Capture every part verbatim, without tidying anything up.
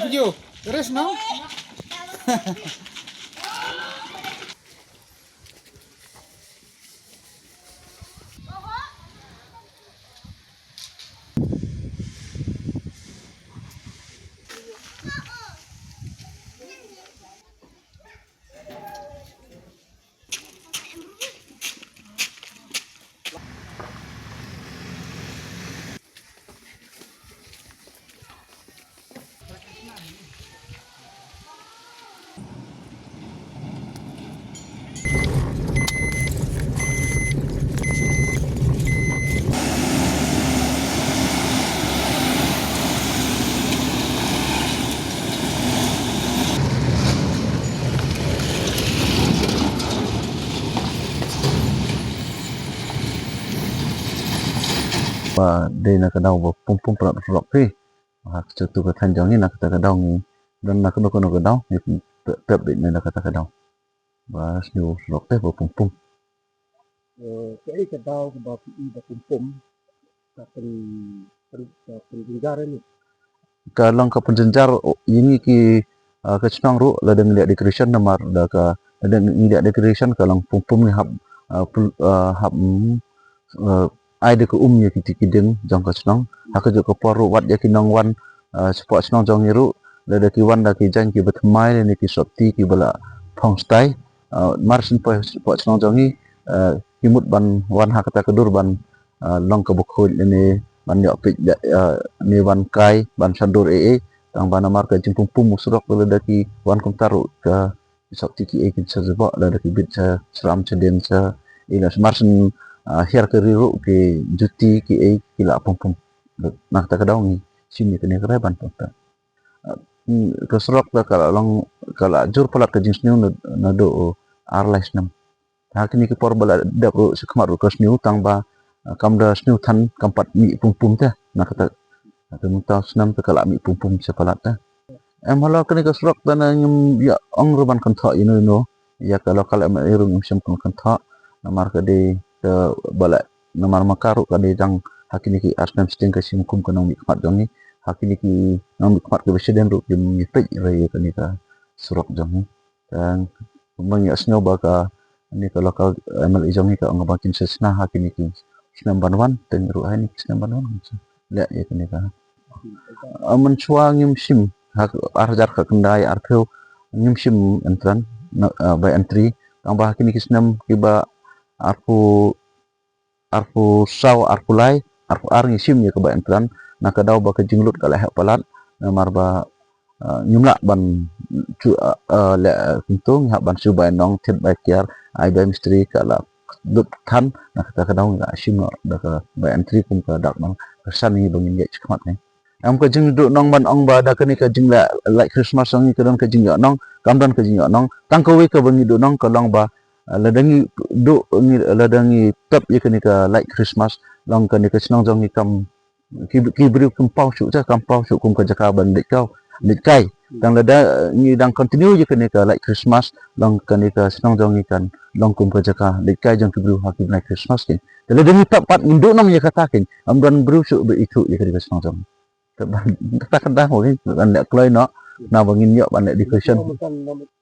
Video. Terus no. Ba dei na ka daw ba pum pum palat surok phi. Ha ka tu ka than jong ngi na kata ka daw ngi. Dan na kano kano ka daw ngi pep bit na kata ka daw. Ba sniew surok te ba pum pum. Eh, kaei ka daw ba phi i ba pum pum? Ka pyn, pyn, ka pynjynjar ni. Ka long ka pynjynjar, oh, ïa ngi ki, ah, ka chnong ruh lada ngi leh decoration namar da ka, lada ngi leh decoration ka long pum pum ngi hap, ah, pul-, ah, hap, mm, ah, ai da ka um ïa ki ti ki ding jong ka chnong. Ha ka juh ka por ruh wat ïa ki nongwan, ah, shapoh chnong jong ngi ruh lada ki wan da ki jaiñ ki ba thymmai lane ki sopti ki ba la phong stai. Ah, mar shen poi shapoh chnong jong ngi, ah, ki mut ban wan ha kata ka dur ban, ah, long ka ba khuid lane ban ïoh peit, ah, ne ban kai ban shan dur ei ei. Tang ba namar ka jingpum pum u surok lada ki wan kumta ruh ka sopti ki ei kin sa jubok lada ki bit sa sram sa den sa ila mar shen, ah, hiar ka ri ruh ki juti ki ei ki la pum pum. Na kata ka daw ngi shim ïa kane ka rai ban pum pum. Ah, hmm, ka surok da ka la long ka la jur palat ka jingsniew na, naduh ar lai snem. Ha kine ki por ba la dep ruh shakhmat ruh ka sniew tang ba, ah, kam da sniew than kam pat mih pum pum te. Na kata, kata mynta snem te ka la mih pum pum sha palat te. Em halor kane ka surok te na ngim ïa ong ruh ban kynthoh ïa no ïa no ïa ka local M L A ruh ngim shym kynthoh namar ka dei ka ba la namar ma ka ruh ka dei dang ha kine ki ar snem shiteng ka shim kum ka nongmihkhmat jong ngi ha kine ki nongmihkhmat ki ba shadien ruh kim ïa peit ïa kane ka surok jong ngi. Tang kumba ngi ïohsngew ba ka, kane ka local M L A jong ngi ka ong ba kin sa shna ha kine ki snem ban wan, te ngi ruh ha kine ki snem ban wan ngin sa leh ïa kane ka. Ah, mynshuwa ngim shim, ha ka ar hajar khyndai arphew ngim shim entrance, na, ah, by entry, tang ba ha kine ki snem kiba arphew arphew saw, arphew lai, arphew ar ngi shim ïa ka by entry na ka daw ba ka jinglut ka la heh palat namar ba, ah, ngim lah ban shu, ah, ah, leh, ah, kumto ngi hap ban shu bai nong thied bai kiar ai bai mistri ka la lut than na kata ka daw ngi la shim noh da ka by entry kum ka dak nong ka san ngi ba ngin ïaid shakhmat ngi. Em ka jingduh nong ban ong ba da kane ka jingleh light Christmas ngi ka don ka jingïoh nong, kam don ka jingïoh nong. Tang kawei ka ba ngi duh nong ka long ba, ah, lada ngi duh ngi, lada ngi tep ïa kane ka light Christmas long kane ka shnong jong ngi kam ki, ki briew kam paw shuh, kam paw shuh kum ka jaka ban leit kaw, leit kai. Tang lada, eh, ngi dang continue ïa kane ka light Christmas long kane ka shnong jong ngi kan long kum ka jaka leit kai jong ki briew ha ki bnai Christmas ki. Te lada ngi tep pat ngin duh nong ïa kata ki, am don briew shuh ba ithuh ïa kane ka shnong jong ngi. Te ban, kata kata ho ki ban leh kloi noh na ba ngin ïoh ban leh decoration.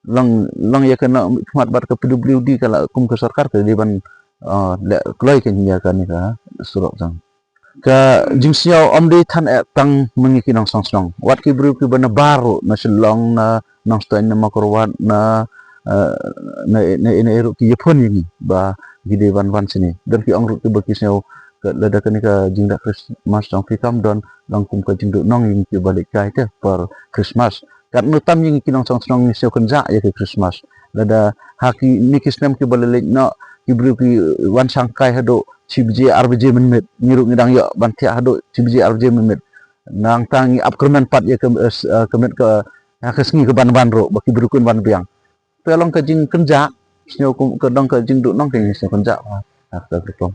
Long, long ïa kane khmat bad ka P W D ka la kum ka sorkar ka dei ban, ah, leh kloi ki ïa kane ka surok jong. Ka jingsngew ym dei than eh tang ma ngi ki nongshong shnong. Wat ki briew ki ba na baroh na Shillong na Nongstoiñ na Mawkyrwat na, eh, na, na, na, na ruh ki ïaphone ïa ngi ba ki dei ban wan shane. Don ki ong ruh ki ba ki sngew ka lada kane ka jingdah Christmas jong phi kam don long kum ka jingduh nong ïa ngi ki ba leit kai te por Christmas. Katno tam ïa ngi ki nongshong shnong ngi sngew kynjah ïa ka Christmas. Lada ha kine ki snem ki ba la leit noh ki briew ki wan shang kai haduh shi baje ar baje mynmiet, ngi ruh ngi dang ïoh ban thiah haduh shi baje ar baje mynmiet. Nangta ngi ap kyrmen pat ïa ka, eh, s-, eh, ka miet ka, ha ka sngi ka ban ban ruh ba ki briew kin wan biang. Te long ka jingkynjah, sngew kum ka dang ka jingduh nong ka sngew kynjah. Ha, ha, ka, ka, ka.